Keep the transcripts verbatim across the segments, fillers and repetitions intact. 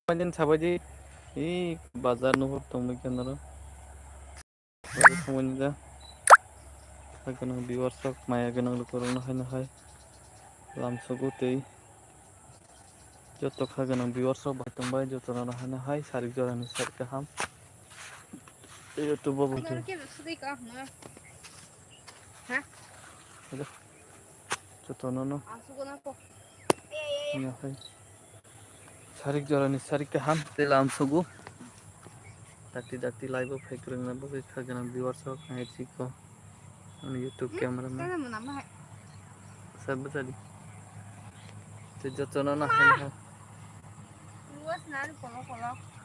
Pailin sabaidi, i bazar nuhur tongmai khe noro. Bazar tongmani da. Kha gwnang viewers rok, maya gwnang lukurokno haino hai lamsogo tei joto kha gwnang viewers rok bai tongbai, jotono haino hai sarik jorani sarik kaham. Tei YouTube bo bo. Jotono no. Ino hai. Sarik jorani sarik kaham tei lamsogo. Dakti dakti live o phai kwrwngna bagwi kha gwnang viewers rok nai chiko. Ani YouTube camera man. Sir bwsadi. Tei jotono no hai hai.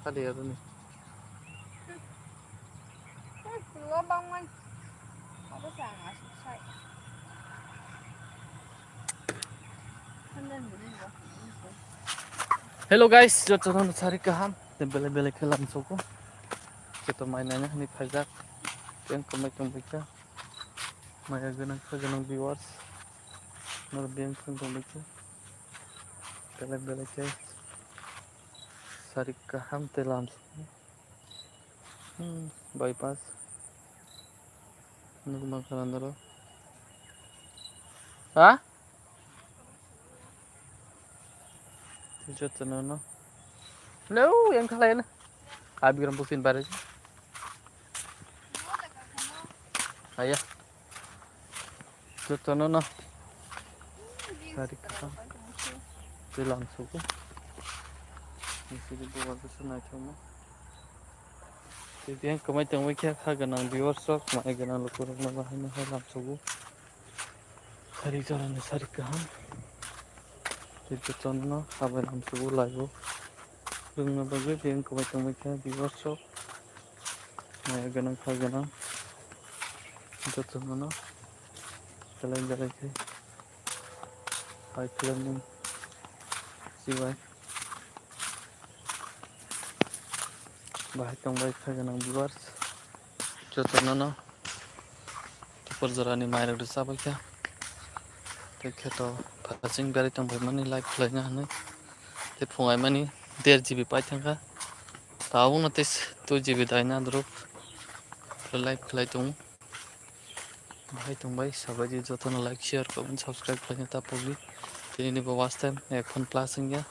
Khadi aroni. Hello guys, jotono no sarik kaham. Tei belai belai khe lamsogo. Joto mai naina hwnwi phaijak. Tei wngkha mai tongbaikha. Maya gwnang kha gwnang viewers. Norok biyang khwng tongbaikha. Belai belai khe sarik kaham tei lamsogo. Hmm, bypass. Nukma kha nandaro. Ha? Jotono no. Hello, yang khalai na. Abi gram pusin bare. Aya. Jotono no. Sari kha. Tei lamsogo. Nisi di bubar bisa naithokma. Tei yang kwmai tongwi khe kha gwnang viewers rok, mai gwnang lukurokno bahai no hai lamsogo. Sari jorani sari kaham. Tei jotono no sabai lamsogo live o. Rwngna bagwi tei yang kwmai tongwi khe viewers rok. Maya gwnang kha gwnang. Jotono no belai belai khe pai khlai mani sibai. Bahai tongbai kha gwnang viewers. Jotono no. Tupor jorani mairok rwchapbaikha. Tei kheto phasing berai tongphaimani live khlaina hwnwi. Tei phungaimani der G B paithangkha. Tabukno tei two G B daina adrop live khlai tongo. Bahai tongbai sabaidi jotono like, share, comment, subscribe khlaina tapogdi. Tini bo watch time ekhon plus wngya.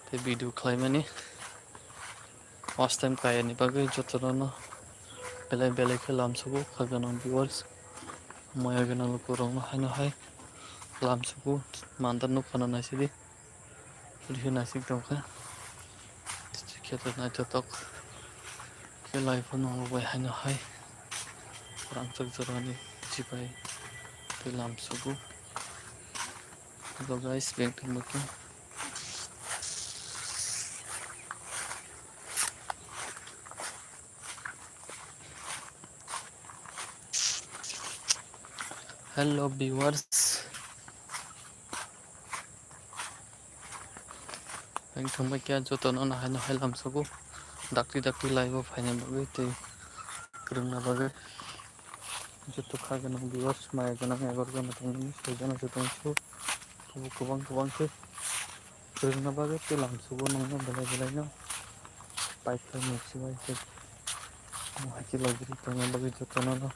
Tei video khlaimani. Watch time kaya ni bagwi jotono no belai belai khe lamsogo kha gwnang viewers. Maya gwnang lukurokno haino hai lamsogo mandar nukha no naisidi. Rihwi naisik tongkha. Khe to naithotok khe lai phano bai haino hai rangchak jorani chibai tei lamsogo. Hello guys, beng thangma khe. Hello viewers. Ang thangbai khe jotono no haino hai lamsogo. Dakti dakti live o phaina bagwi tei kwrwngna bagwi. Joto kha gwnang viewers, maya gwnang egar jona tongmani, soi jona se tongsu. Tabuk kwbang kwbang khe kwrwngna bagwi tei lamsogo nokno belai belai no. Pipe khe mui sibai khe. Mo hai khe logiri tongna bagwi jotono no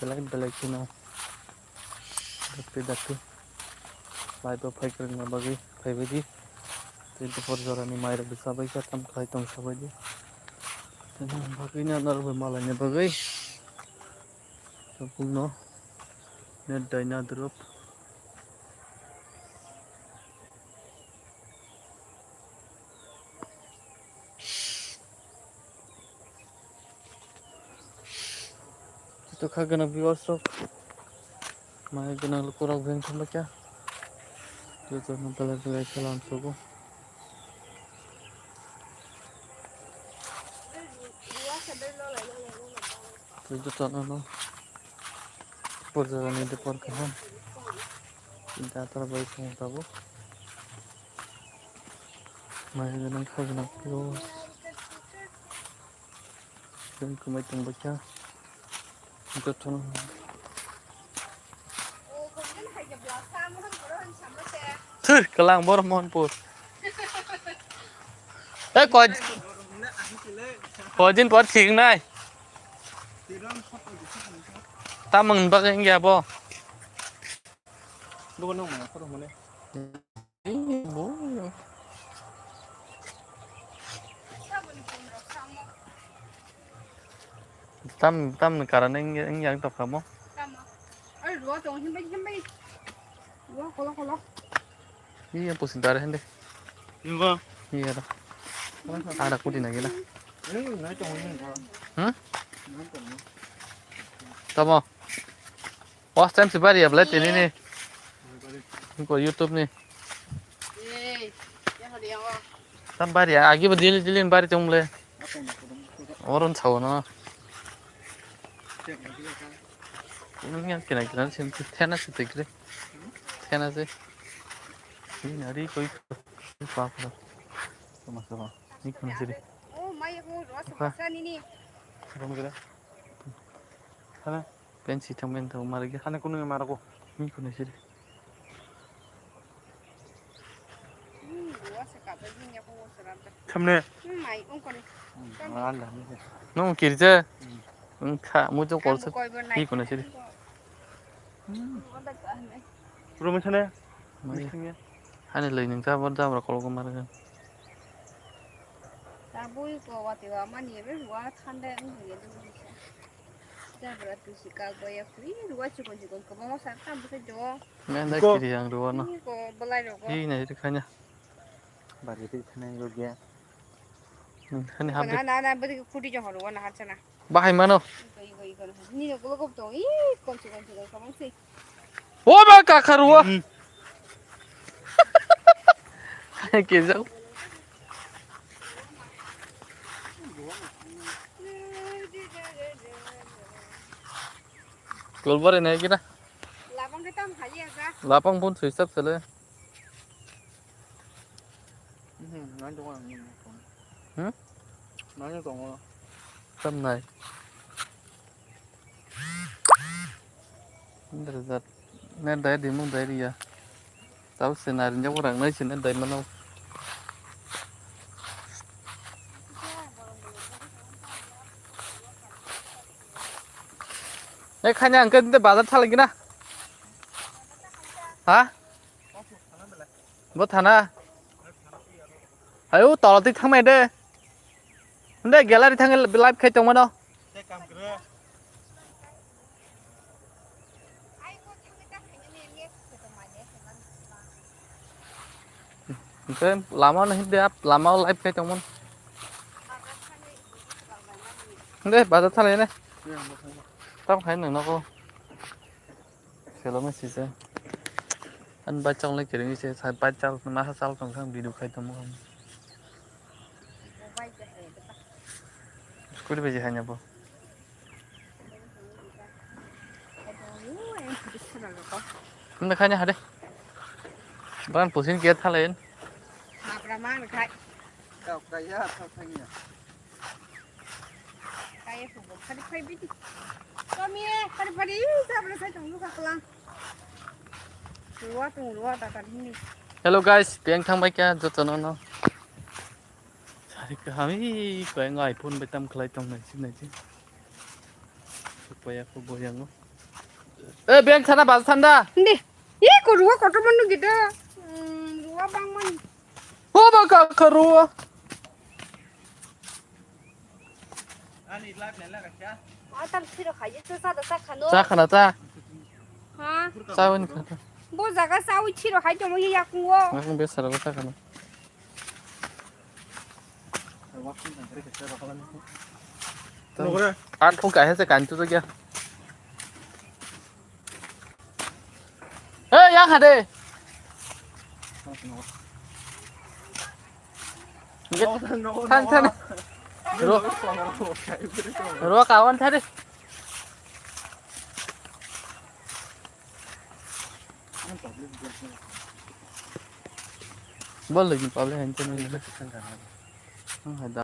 belai belai kheno dakti dakti live o phai kwrwngna bagwi phaibaidi. Tei duphor jorani mairok bwsa bai khe tam khlai tong sabaidi. Tei nang bagwi no norok bai malaina bagwi. Tabukno net daina drop. Joto kha gwnang viewers rok, mai gwnang lukurok beng thangbai kha. Jotono belai belai khe lamsogo. Tei jotono no porjagani dopor kaham. Datar bai tongo tabuk. Mai gwnang kha gwnang viewers. Beng kwmai tongbaikha. Jotono. Thwr, kwlang borok Mohanpur. Ei, koi-, koidin por thik nai. Tamang bagwi wngya bo. Tam, tam ni karan wng, wng yang tokha mo. Tamo. Aro ruwa tong himbai, himbai. Ruwa kolo, kolo. Iya, pusing tarik hindi. Nunggu. Iya, dah. Ada kudi lagi lah. Hmm, nai tong ini, Pak. Hmm? Nai tong ini. Tamo. First time si bari ya, belai tini ni. Ko YouTube ni. Tam bari ya, agi ba dili dili bari tong le. Oron sawo no. Ini yang kena kena sih, tena sih tegre. Tena sih. Ini hari koi pa pa. Sama sama. Ini kena sih. Oh, mai ko ro sa sa ni ni. Kamu kira? Hana? Pensi thang pen thang marga. Hana kunu margo. Ni kunu siri. Samne. Mai ungkoni. Anda. No kirja. Ungkha mujo korsa. Ni kunu siri. Rumah sana. Hani lei ning ta bor jabra kolgo marga. Tabui ko wati wa mani ebe wa thanda ungkoni. Jabra tu si kal boya kri ruwa chikon chikon kwbangma sa tam bwsai jo. Men da kiri ang ruwa no. Ni ko belai rogo. Hi na ri khanya. Bari ri khanya yo ge. Nung khani hab de. Na na na bari kudi jo ruwa na har chana. Bahai mano. Iko iko iko. Ni no gulo gop to. I kon chikon chikon kwbang si. O ba ka kharuwa. Kejak. Kulbari nai kira. Lapang kita mah kali ya, Kak. Lapang pun switch off sele. Hmm, nai tongo. Hmm? Nai tongo. Tam nai. Dere jat. Ne dai di mung dai ri ya. Tau se nai rinjak orang nai se ne dai mano. Eh, khanya angke tinte bazar thalai gina. Ha? Bo thana. Ayo, tolati thangmai de. Hwnde gallery thangwi live khai tongmano. Hwnkhe lama no himde ap, lama o live khai tongmano. Hwnkhe bazar thalai ne. Tam khai nang nogo. Selo mesi se. An bai chal nai kereng se, sai bai chal, masa chal tong kha, video khai tongmo. Scooty bai je hai nabo. Nda khai ne hade. Ban pusin kia thalen. Abra mang khai. Kau kaya, kau kaya. Kaya phubo, phari phai bidi. Kami, phari phari, sabra sai tong luka kala. Ruwa tong ruwa ta ta hini. Hello guys, beng thang bai kya joto no no. Sari kaham i koi ngai phone bai tam khlai tong nai si nai si. Supaya ko boyango. Eh, beng thana bal thanda. Ndi. Ye ko ruwa kotor manu gida. Hmm, ruwa bang man. O ba ka ka ruwa. Atam siro khaye se sa da sa khano. Sa khana ta. Ha? Sa wani khana. Bo jaga sa wi siro khai tomo ye yakung wo. Yakung be sara sa khana. Nogre. An thong ka he se kan tu to kya. Hey, yang hade. Than, than. Ro, ro, kawan thade. Bol lagi public hanche ni. Ang hada.